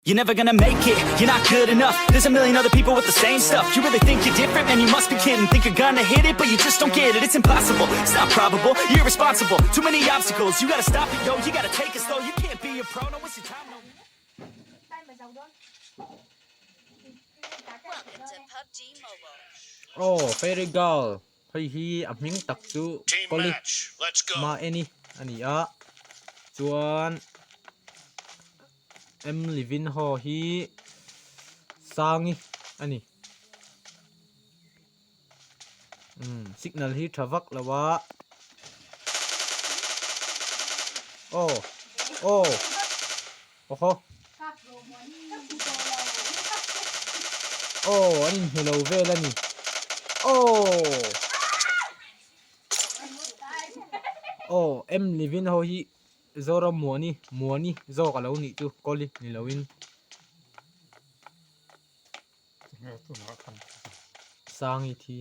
You're never gonna make it, you're not good enough There's a million other people with the same stuff You really think you're different? Man, you must be kidding Think you're gonna hit it, but you just don't get it It's impossible, it's not probable, you're irresponsible Too many obstacles, you gotta stop it, yo You gotta take it slow, you can't be a pro Don't waste your time, no Welcome to PUBG Mobile. Aw Fairy Girl hei hi a hming tak chu Kawli Maeni a ni a chuan M Livin Ho hi Sangi a ni. Umm signal hi tha vak lo a. Aw aw awhaw aw an inhmu lo vel a ni aw aw M Livin Ho hi Zoram Muani Muani zawk a lo nih chu Kawli ni loin. Sangi thi.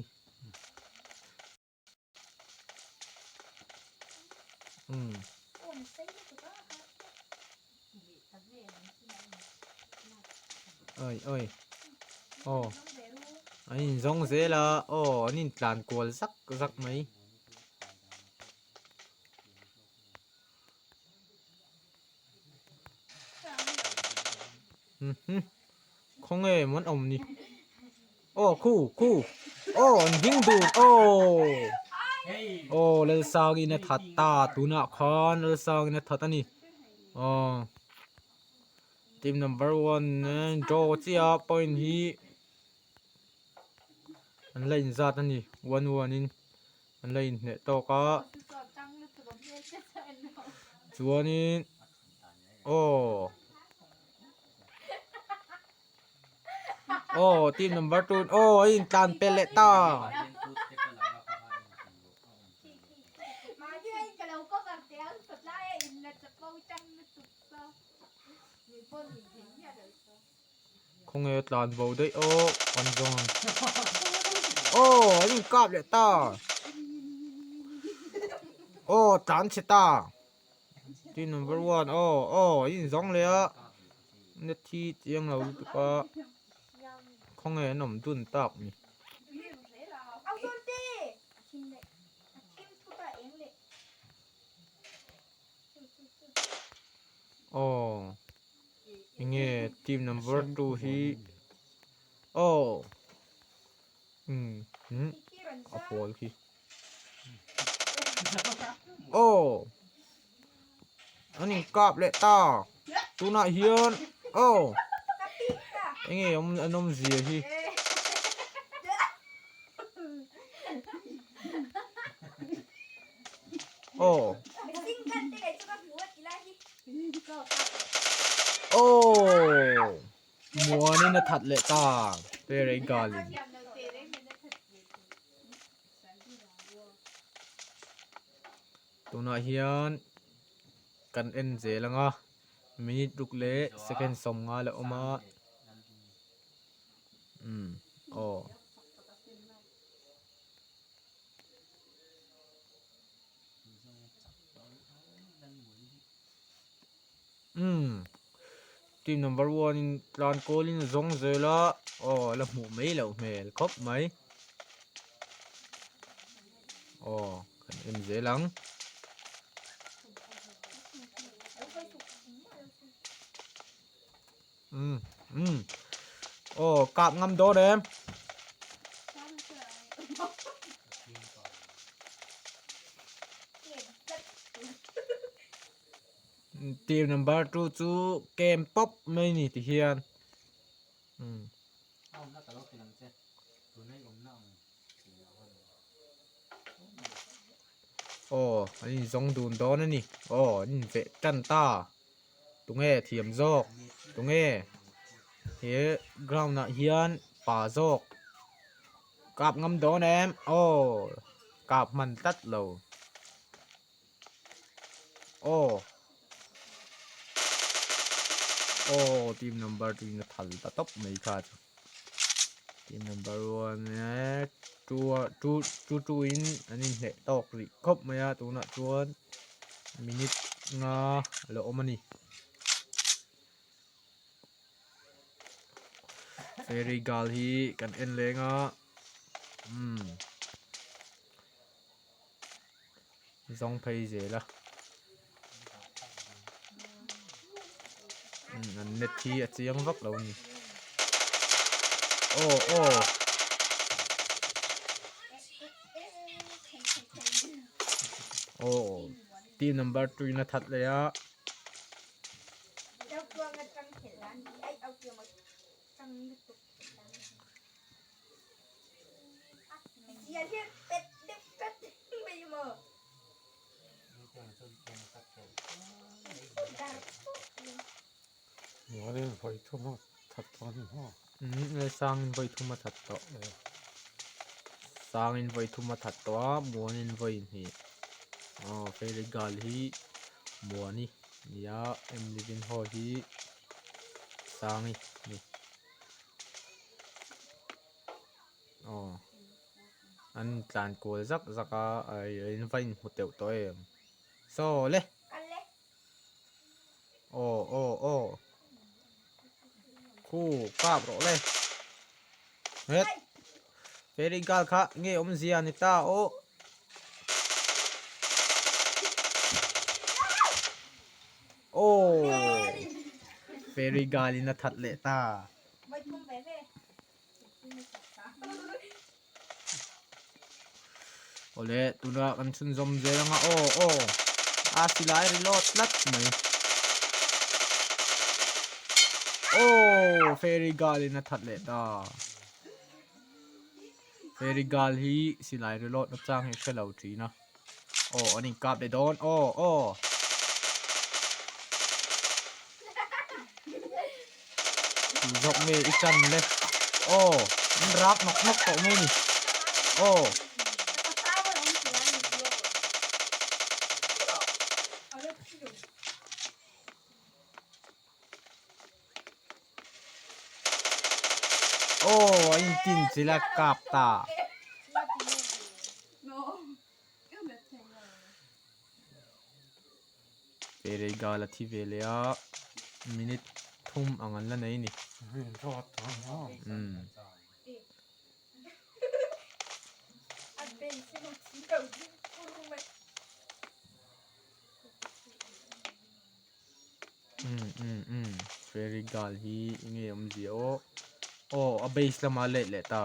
Umm. Oi oi. Aw. An in zawng zel a. Aw an in tlan kual zak zak mai. Khawnge maw an awm ni aw khu khu aw an ding dun aw aw Lalsangin a that ta tunah khan Lalsangin a that a ni aw team number one draw chiah a point hi an la inzat a ni one one in an la inhneh tawk a chuanin aw aw team number two aw a intlan pel leh ta. Khawnge tlan bo daih aw kan zawng ang aw an in kap leh ta aw tlan chhe ta team number one aw aw an in zawng leh a net hi chiang lo lutuk a khawnge an awm dun tak ni. Aw enge team number 2 hi aw umm hmm a pawl khi aw an in kap leh ta tunah hian aw enge awm an awmzia hi. Aw. Aw. Muanin a that leh ta. Perei galin. Tunah hian kan en zel anga minute ruk leh second 50 la awm a. Umm aw. Umm team number one in tlan kawl in a zawng zel a aw la hmuh mai loh hmel khawp mai aw kan en zel ang. Umm umm aw kap ngam dawn em. Team number 2 chu game pawp mai ni ti hian umm. Aw an inzawng dun dawn a ni aw an inveh tan ta. Tunge thiam zawk? Tunge he ground ah hian pa zawk kap ngam dawn em? Aw kap hman tlat lo. Aw aw team number two in a thal ta tawp mai kha chu. Team number one eh two two two two in an inhneh tawk rih khawp mai a tunah chuan minute nga a lo awm a ni. Fairy girl hi kan en leng a umm zawng phei zel a umm an net hi a chiang vak lo a ni aw aw. Aw team number two in a that leh a. Sangin vawi thum a that tawh sangin vawi thum a that tawh a muanin vawi hnih aw fairy girl hi muani nia em living ho hi sangi ni aw an tlan kual zak zak a in va inhmu teuh tawh em saw le. Aw aw aw khu kap rawh le het fairy girl kha nge awmzia ni ta aw aw fairy girl in a that leh ta. Awle tuna kan chhunzawm zel anga aw aw a silai reload tlat mai aw fairy girl in a that leh ta fairy girl hi silai reload na chang hi a hrelo thin a aw an inkap leh dawn aw aw. Zawk nge i chan le aw an rak nawk nawk tawh mai a ni aw. Aw a intin chilh a kap ta. Peregal a thi ve leh a minute thum ang an la nei a ni. Umm. Umm umm umm Peregal hi enge awmzia aw aw a base lamah a let leh ta.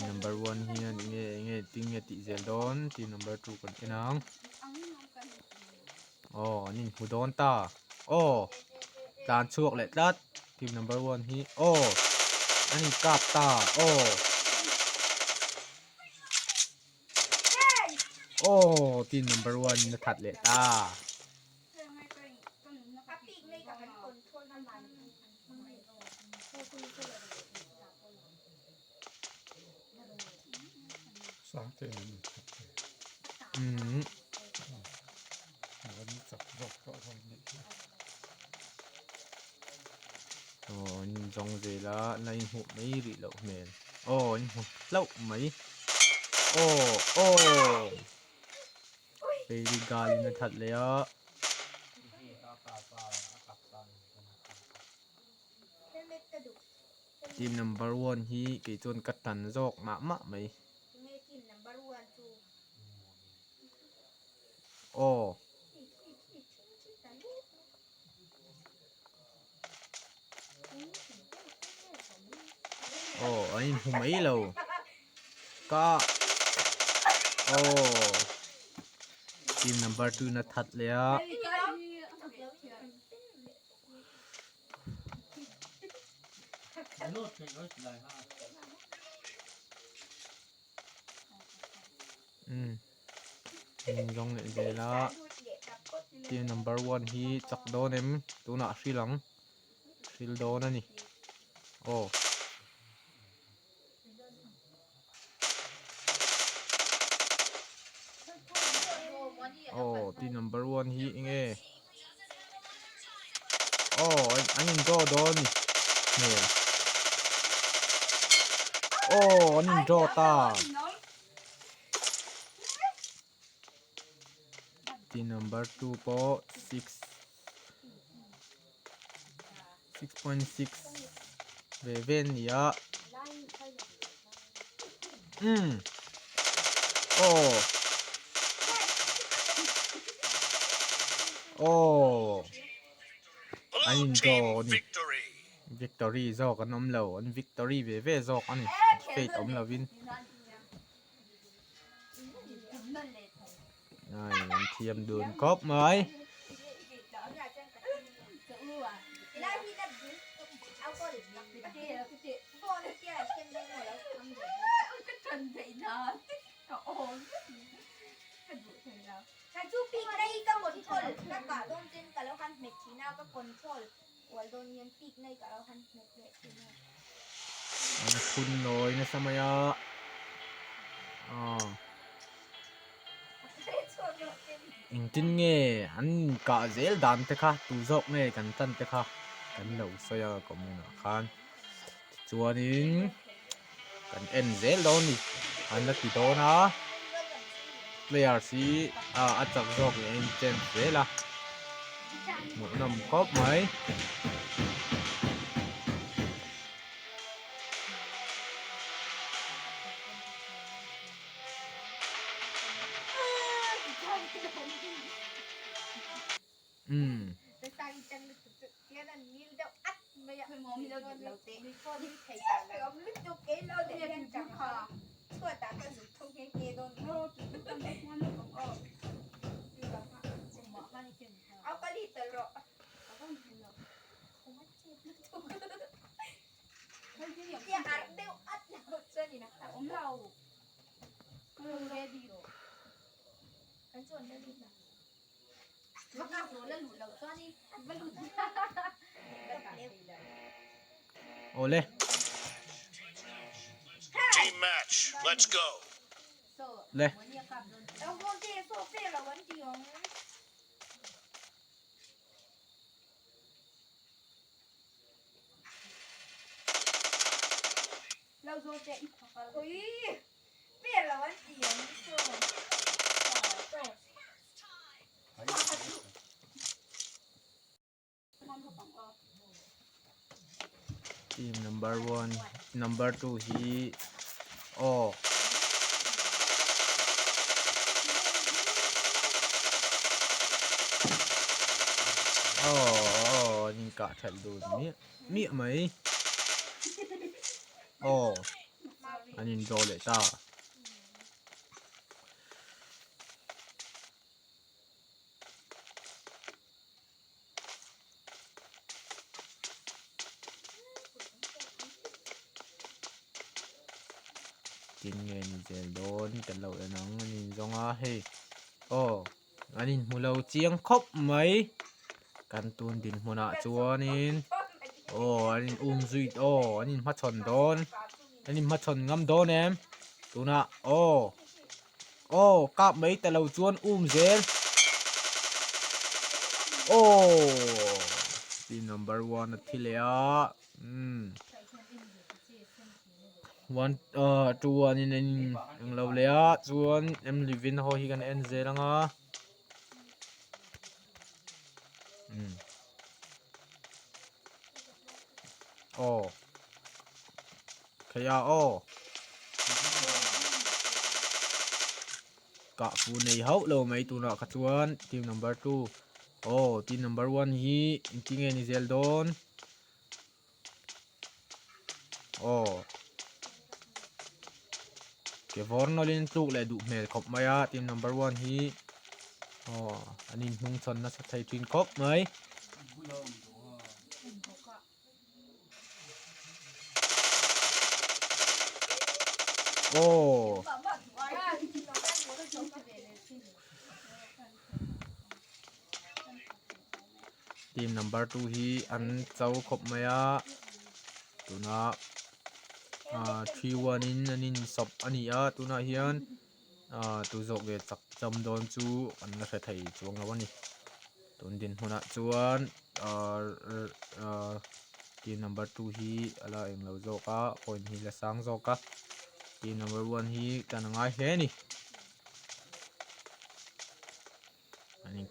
Number one hian enge enge tinge tih zel dawn tih number two kan en ang aw an inhmu dawn ta aw tlan chhuak leh tlat team number one hi aw an inkap ta aw. Aw team number one in a that leh ta. Umm. Aw an inzawng zel a la inhmuh mai rih loh hmel aw an inhmu hlauh mai aw aw baby girl in a that leh a. Team number one hi kei chuan ka tan zawk mah mah mai. Aw. Aw an inhmu mai lo. Ka aw team number two in a that leh a. Umm zawng leh zel a team number one hi chak dawn em tunah hril ang hril dawn a ni aw. Aw team number one hi enge aw an in draw dawn a ni hmel aw an in draw ta. Team number 2 pawh 6 6.6 ve ve an ni a. Umm. Aw. Aw. An in draw a ni. Victory zawk an awm lo. An victory ve ve zawk a ni. Fate awm lovin. Ai an thiam dun khawp mai. An phun nawi nasa mai a aw engtin nge an inkah zel dan te kha tu zawk nge kan tan te kha kan lo sawi a comment ah khan tichuanin kan en zel dawn a ni an la ti dawn a players hi a chak zawk leh a in change zel a hmuhnawm khawp mai. Umm. Awle. Team match, let's go. Le. Team number one number 2 hi aw aw aw an inkah that dun miah miah mai aw an in draw leh ta. Tin nge ni zel dawn kan lo en ang an in zawng a hei aw an in hmu lo chiang khawp mai kan tun dinhmunah chuanin aw an in um zui aw an in hmachhawn dawn an in hmachhawn ngam dawn em tunah aw. Aw kap mai ta lo chuan um zel. Aw team number 1 a thi leh a. Umm. 1 2 1 in an eng lo leh a chuan em livin ho hi kan en zel anga. Umm. Aw. Khaia aw. Kah fu nei hauh lo mai tunah kha chuan team number 2. Aw team number 1 hi engtin nge ni zel dawn. Aw. Ke vawr nawlin tluk leh duh hmel khawp mai a team number 1 hi. Aw an inhnung chhawn nasa thei thin khawp mai. Aw. Team number 2 hi an cho khawp mai a tuna 3-1 in an in sawp a ni a tunah hian tu zawk nge chak cham dawn chu an la hre thei chuang lo a ni. Tun dinhmunah chuan team number 2 hi a la eng lo zawk a point hi la sang zawk a team number 1 hi tan a ngai hle a ni.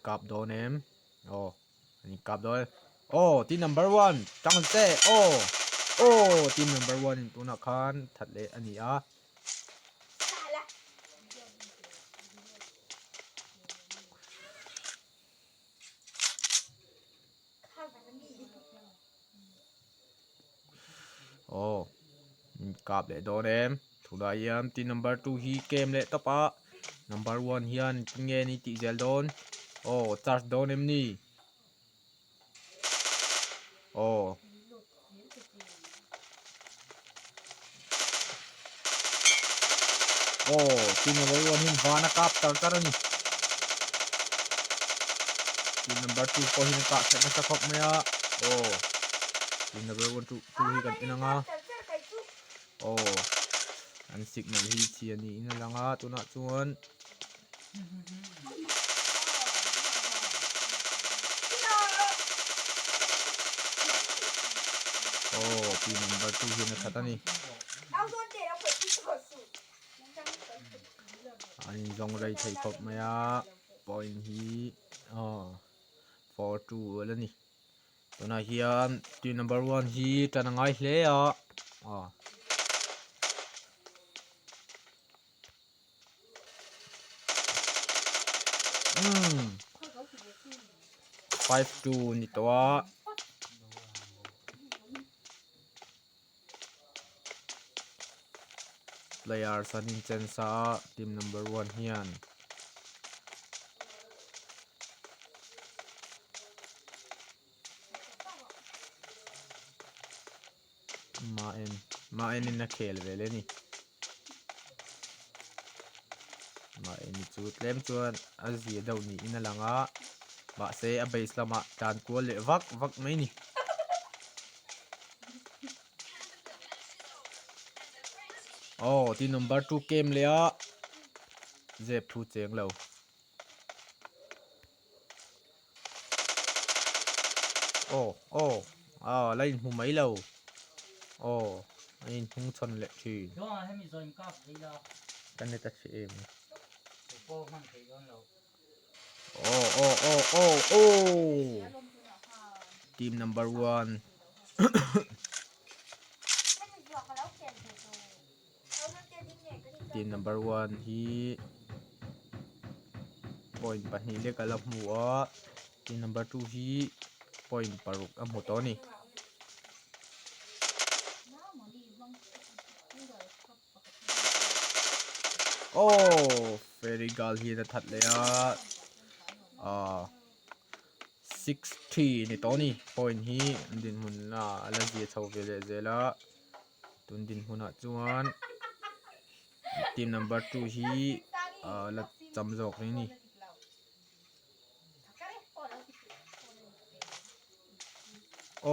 kap dawn em? Aw an in kap dawn e. Aw team number one tang che aw aw team number one in tunah khan that leh a ni a. Aw in kap leh dawn em tunah hian team number two hi game leh tawp a number one hian tinge ni tih zel dawn aw charge dawn em ni aw. Aw team number one hian van a kap tar tar a ni team number two pawh hian a kah that nasa khawp mai a aw team number one two two hi kan en ang a aw an signal hi chhia niin a lang a tunah chuan. Aw team number two hian a that a ni. An inzawng rei thei khawp mai a point hi aw 4-2 a la ni. Tunah hian team number one hi tan a ngai hle a aw. Umm 5-2 ni tawh a. Players an inchen sa a team number one hian ma en ma enin a khel ve le ni ma eni chu tlem chuan a zia deuh niin a lang a mahse a base lamah tlan kual leh vak vak mai a ni. Aw tin number 2 game leh a zep thu cheng lo. Aw aw ah la inhmu mai lo aw a inhnung chhawn leh thin. Ka net a chhe em. Aw aw aw aw aw team number one team number one hi point pahnih lek a la hmu a team number two hi point paruk a hmu tawh a ni. Aww fairy girl hian a that leh a ahh 6-3 ni tawh a ni point hi an dinhmun ah a la zia chho ve leh zel a tun dinhmunah chuan team number 2 hi ahh la cham zawk reng a ni.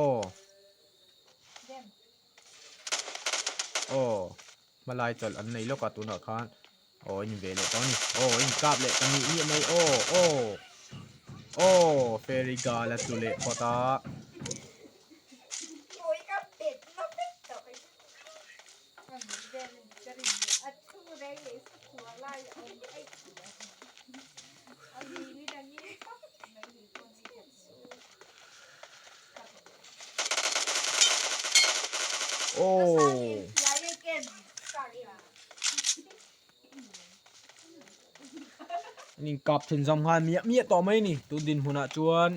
Aw. Aw hmalai chawlh an nei lawk a tunah khan aw in ve leh tawh a ni aw in kap leh ta nih nih mai aw aw aw fairy girl a tlu leh phawt a. Aw. An inkap thin zawng nghal miah miah tawh mai a ni tun dinhmunah chuan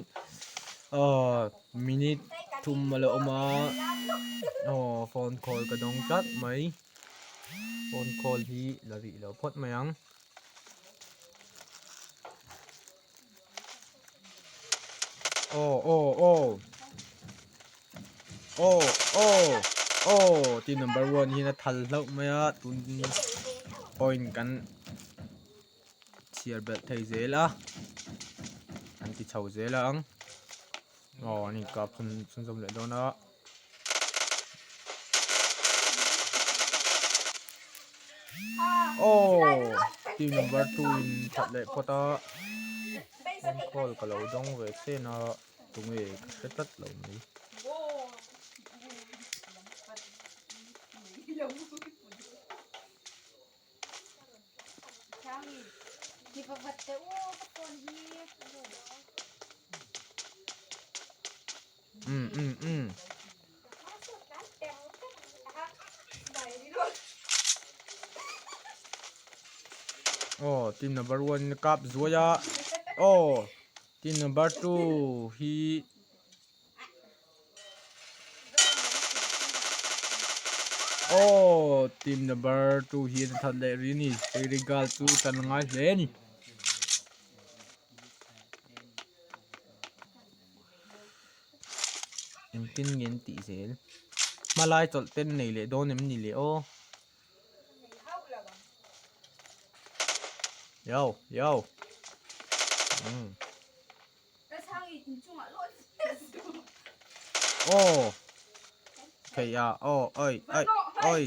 aw minute thum a la awm a aw phone call ka dawng tlat mai phone call hi la rih lo phawt mai ang. Aw aw aw aw aw aw team number one hian a thal hlauh mai a tun point kan chhiar belh thei zel a an ti chho zel ang aw an inkap chhunzawm leh dawn a. Aw team number 2 in that leh phawt a phone call ka lo dawng ve chen a tunge ka hre tlat lo mai. Um um um. Aw team number one kap zuai a aw team number 2 hi Aw team number 2 hi an that leh ri ni Senegal chu tan ngai hle a ni. Engtin nge an tih zel hmalai chawlh ten nei leh dawn em ni le aw. Yo yo umm. Aw theih a aw oi oi oi.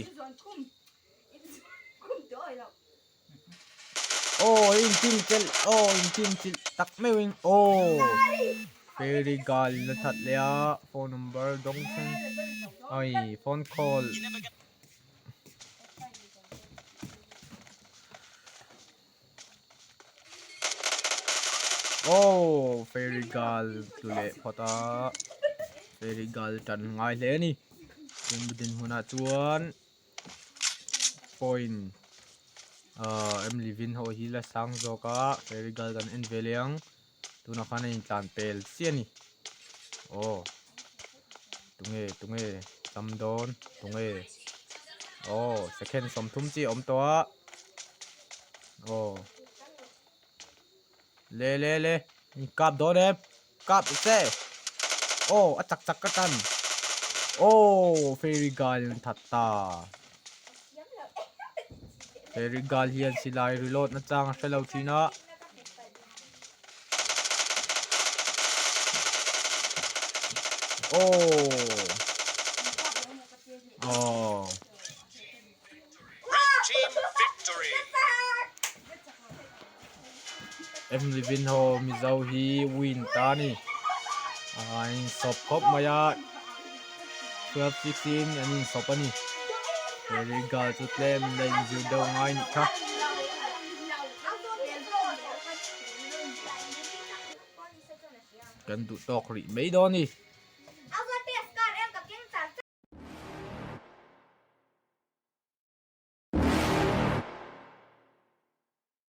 Aw in tin chilh aw in tin chilh tak meuhin aw fairy girl in a that leh a phone number dawng thleng ai phone call aw fairy girl tlu leh phawt a fairy girl tan ngai hle a ni dinhmunah chuan. Point ahh em livin ho hi la sang zawk a fairy girl kan en ve leh ang tunah khan a intlan pel chiah a ni aw tunge tunge tam dawn tunge aw second 30 chiah a awm tawh a aw le le le kap dawn em. Kap che aw a chak chak ka tan aw fairy girl in that ta fairy girl hian silai reload na chang a hrelo thin a. Aw aw. Red team victory. Em Livin ho Mizo hi win ta a ni. A insawp khawp mai a 12 in an insawp a ni. Fairy girl chu tlem in la inzir deuh ngai nih kha. Kan duh tawk rih mai dawn a ni.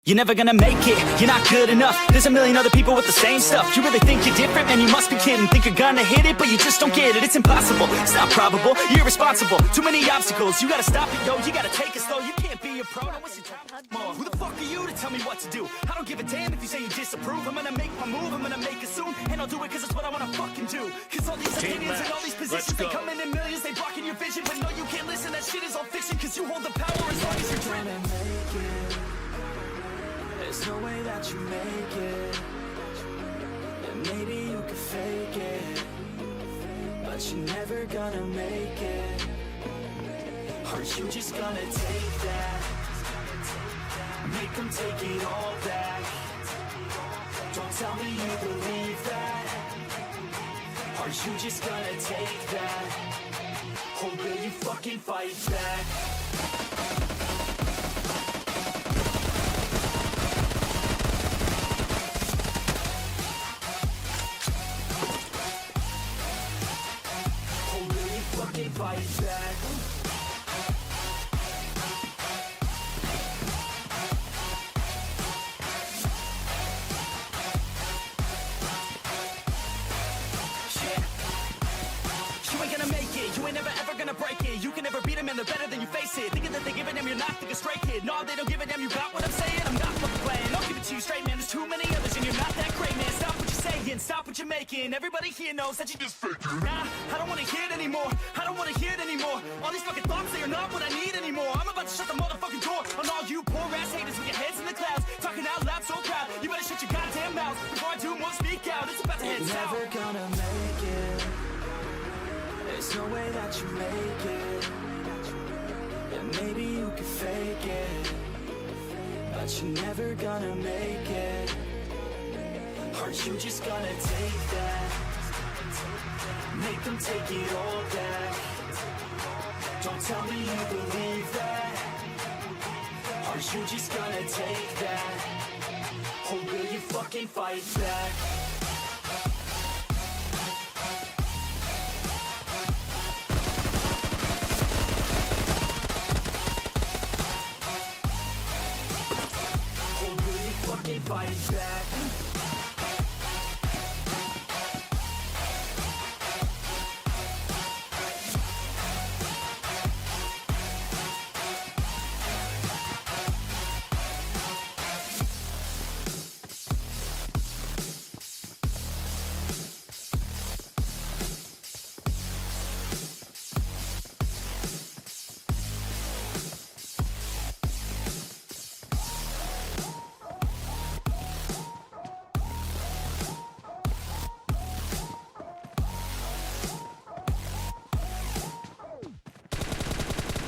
You're never gonna make it, you're not good enough There's a million other people with the same stuff You really think you're different? Man, you must be kidding Think you're gonna hit it, but you just don't get it It's impossible, it's not probable, you're irresponsible Too many obstacles, you gotta stop it, yo You gotta take it slow, you can't be a pro Don't waste your time more Who the fuck are you to tell me what to do? I don't give a damn if you say you disapprove I'm gonna make my move, I'm gonna make it soon And I'll do it cause it's what I wanna fucking do Cause all these Team opinions and all match. these Let's positions They go. come in in millions, they blocking your vision But no, you can't listen, that shit is all fiction Cause you hold the power as long as you're driven There's no way that you make it And maybe you could fake it But you're never gonna make it Are you just gonna take that? Make them take it all back Don't tell me you believe that Are you just gonna take that? Or will you fucking fight back? Or will you fucking fight back? Yeah. You ain't gonna make it, you ain't never ever gonna break it. You can never beat 'em and they're better than you face it. Thinking that they give a damn, you're not thinking straight, kid. No, they don't give a damn, you got what I'm saying? I'm not fucking playing. I'll give it to you straight, man. There's too many others and you're not that great, man. Stop what you're saying, stop what you're making. Everybody here knows that you just faking. Nah, I don't wanna hear it anymore. I don't wanna hear it anymore. All these fucking thoughts, they are not what I need anymore. I'm about to shut the motherfucking door on all you poor ass haters with your heads in the clouds. Talking out loud so proud. You better shut your goddamn mouth before I do more speak out. It's about to head south. Never gonna make it. There's no way that you make it. And maybe you could fake it. But you're never gonna make it. Are you just gonna take that? Make them take it all back. Don't tell me you believe that. Are you just gonna take that? Or will you fucking fight back? Or will you fucking fight back?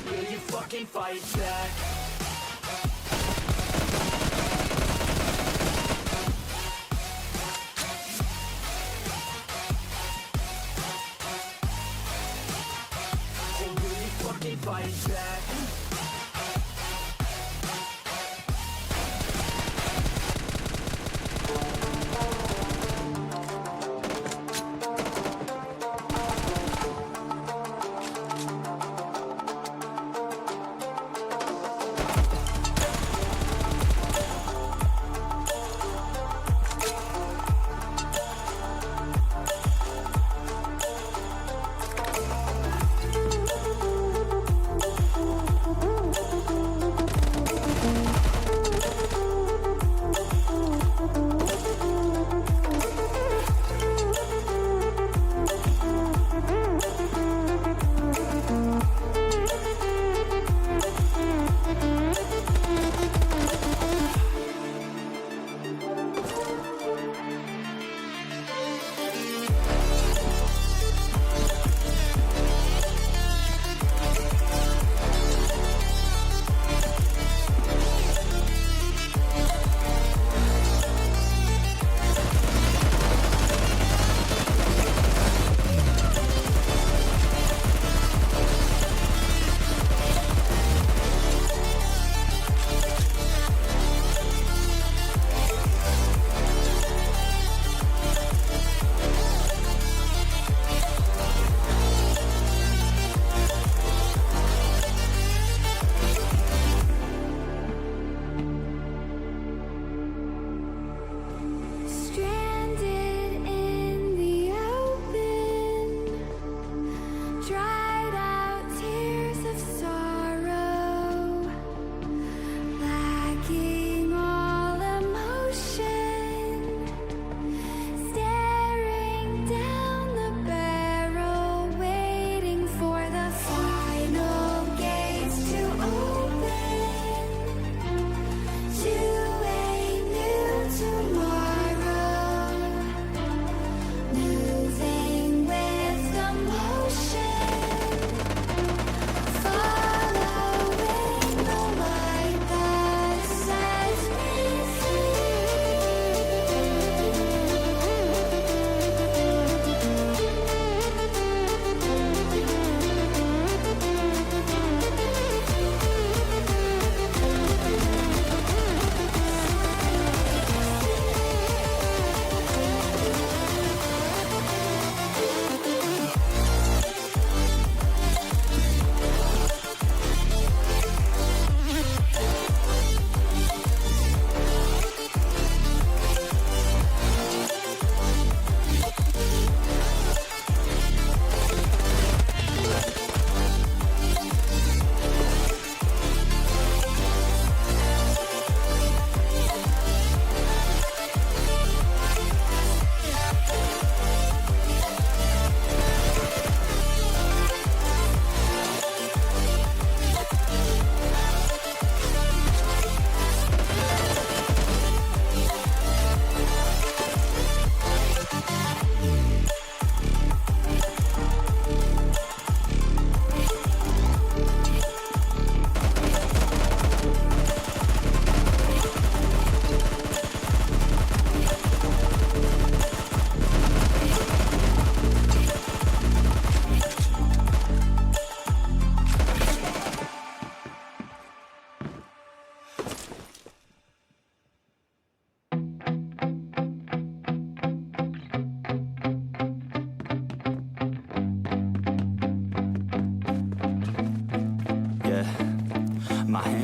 Will you fucking fight back? Or will you fucking fight back?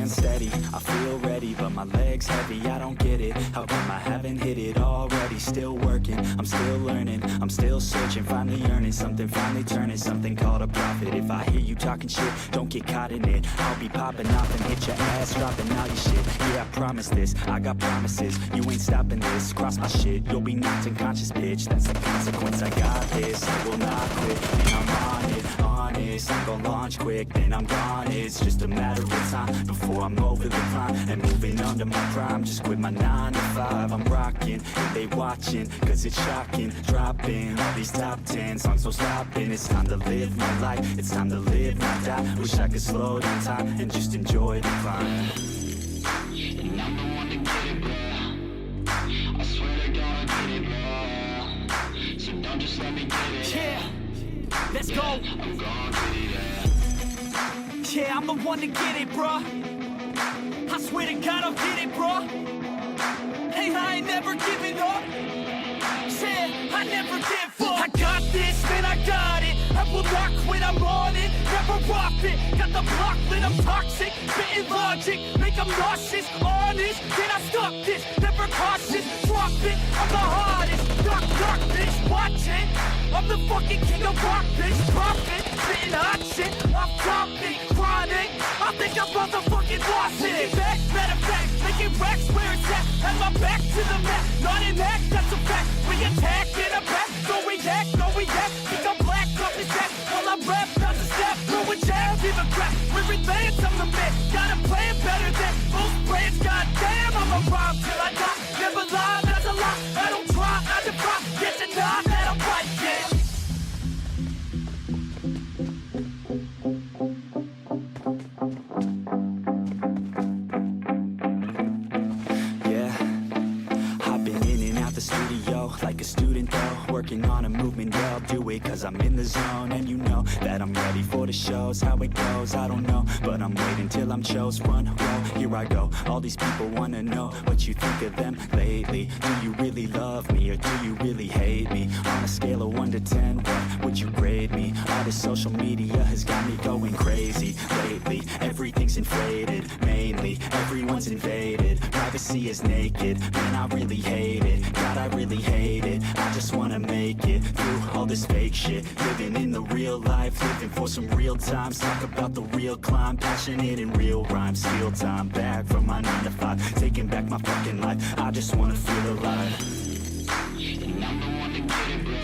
Hands steady, I feel ready, but my legs heavy, I don't get it. How come I haven't hit it already? Still working, I'm still learning, I'm still searching, finally earning something, finally turning something called a profit. If I hear you talking shit, don't get caught in it. I'll be popping off and hit your ass, dropping all your shit. Yeah, I promise this, I got promises, you ain't stopping this. Cross my shit, you'll be knocked unconscious, bitch. That's the consequence, I got this, I will not quit, and I'm on it, honest. I'm gonna launch quick, then I'm gone. It's just a matter of time before I'm over the climb and moving under my prime. Just quit my 9 to 5. I'm rocking, and they watching, cause it's shocking. Dropping all these top 10 songs, no stopping. It's time to live my life, it's time to live, not die. Wish I could slow down time and just enjoy the climb. And I'm the one to get it, bro. I swear to God, I'll get it, bro. So don't just let me get it. Yeah, let's go. I'm gon' get it, yeah. Yeah, I'm the one to get it, bruh. I swear to God, I'll get it, bruh. Hey, I ain't never giving up. Said I never give up. I got this, man, I got it. I will not quit, I'm on it. Never off it. Got the block lit, I'm toxic. Spitting logic, make 'em nauseous. Honest, can I stop this? Never cautious, drop it. I'm the hardest. Knock, knock, bitch, watch it. I'm the fucking king of rock, bitch. Profit, spitting hot shit. Off topic, chronic. I think I'm motherfucking lost it. Back, matter of fact, making racks where it's at. Have my back to the mat, not an act, that's a fact. We attack in a pack, so react, no react. Think I'm black, up his ass. While I rap, not a step, throw a jab, give a crap. We're advanced, I'm the man. Got a plan better than most brands. Goddamn, I'ma rhyme till I die. Never lie, that's a lie. I don't try, I defy. Can't deny that I'm right, yeah. Yeah, I've been in and out the studio like a student though. Working on a movement, yeah, I'll do it cause I'm in the zone. And you know that I'm ready for the shows. How it goes, I don't know, but I'm waiting till I'm chose. Front row, here I go. All these people wanna know what you think of them lately. Do you really love me or do you really hate me? On a scale of 1 to 10, what would you grade me? All this social media has got me going crazy lately. Everything's inflated, mainly everyone's invaded. Privacy is naked, man, I really hate it. God, I really hate it. I just wanna make it through all this fake shit. Living in the real life, living for some real times. Talk about the real climb, passionate in real rhymes. Steal time back from my 9 to 5, taking back my fucking life. I just wanna feel alive. And I'm the one to get it, bro.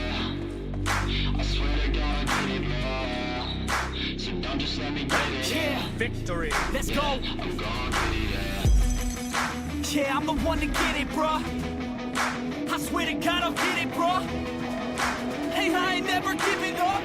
I swear to God, I'll get it, bro. So don't just let me get it. Yeah, Victory. let's go. I'm gon' get it, yeah. Yeah, I'm the one to get it, bruh. I swear to God, I'll get it, bruh. Hey, I ain't never giving up.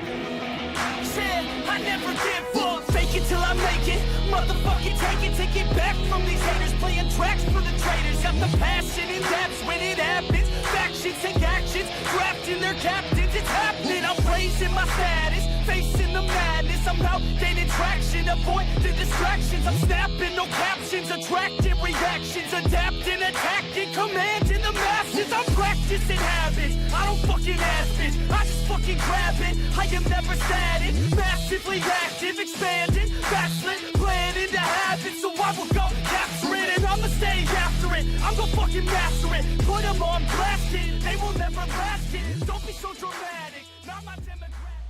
Said I never give up. Fake it till I make it. Motherfucking take it, take it back from these haters. Playing tracks for the traitors. Got the passion and that's when it happens. Factions take actions, drafting their captains. It's happening. I'm raising my status, facing the madness. I'm out gaining traction, avoid the distractions. I'm snapping, no captions, attracting reactions, adapting, attacking, commanding the masses. I'm practicing habits. I don't fucking ask, bitch. I just fucking grab it. I am never static, massively active, expanding, backslid, planning to have it. So I will go capture it, and I'ma stay after it. I'm gonna fucking master it. Put 'em on blast it. They will never last it.